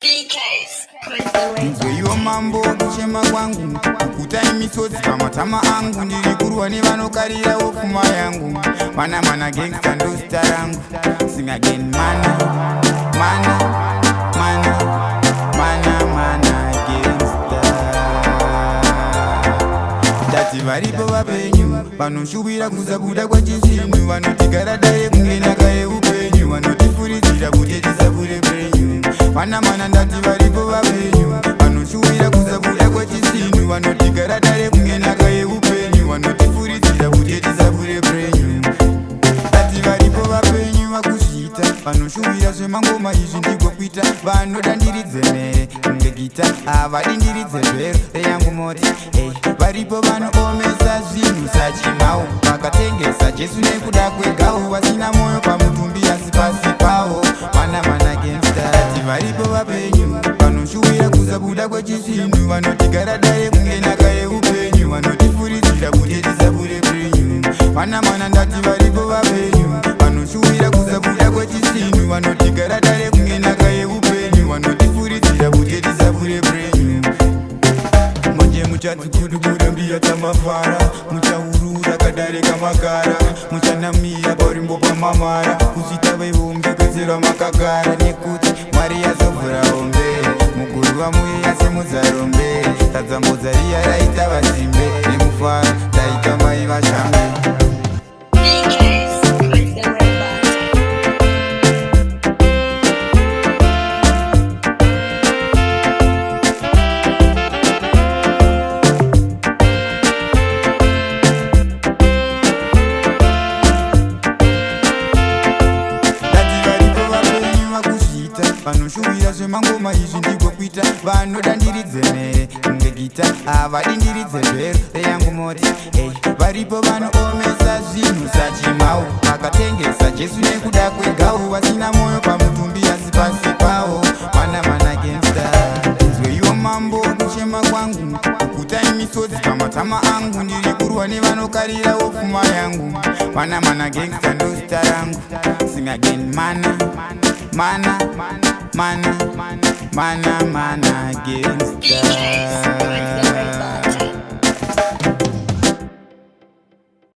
DKs, press the red Nzweiwo mambo kuchema kwangu, kukutai misodzi pamatama angu. Ndiri kurwa nevanokarirawo pfuma yangu. Mana mana gangsta ndozita rangu. Sing again, mana mana mana mana mana gangsta. Ndati varipo vapenyu vanoshuvira kusabuda kwechisvinhu, vanotigara dare kunge nhaka yeupenyu, vanotifuridzira kuti tisabure penyu. Mana mana, ndati varipo vapenyu vanoshuvira kusabuda kwechisvinhu, vanotigara dare kunge nhaka yeupenyu, vanotifuridzira kuti tisabure penyu. Ndati varipo vapenyu vakuzviita, vanoshuvira zvemangoma izvi ndiko kuita. Vanoda ndiridze mhere kunge gita, havadi ndiridze bhero reyangu moti. Hey, varipo vanoomesa zvinhu sachimau, vakatengesa Jesu nekuda kwegau, vasina mwoyo pamutumbi asi pasi pavo. Mana mana gangsta. Ti varipo vapenyu vanoshuvira kusabuda kwechisvinhu, vanotigara dare kunge nhaka yeupenyu, vanotifuridzira kuti tisabure penyu. Mana mana, ndati varipo vapenyu vanoshuvira kusabuda kwechisvinhu, vanotigara dare kunge nhaka yeupenyu, vanotifuridzira kuti tisabure penyu. Manje muchadzikudubura mbiya dzamafara, muchaurura kadare kamakara, muchanamira paurimbo pamamara, kuzvita vehombe kwedzerwa makagara, nekuti Mwari yazovhura hombe, mukuru vamuye yasimudza rombe, tadzambudza riya raita vasimbe, nemufaro taita mai vashambe. DKs, press the red button. Ndati varipo vapenyu vakuzviita, vanoshuvira zvemangoma izvi ndiko kuita. Vanoda ndiridze mhere kunge gita, havadi ndiridze bhero reyangu moti. Hey, varipo vanoomesa zvinhu sachimau, vakatengesa Jesu nekuda kwegau, vasina mwoyo pamutumbi asi pasi pavo. Mana mana gangsta. Nzweiwo mambo kuchema kwangu, kukutai misodzi pamatama angu. Ndiri kurwa nevanokarirawo pfuma yangu. Mana mana gangsta ndozita rangu. Sing again, mana mana mana mana mana DKs, press the red gangsta. button.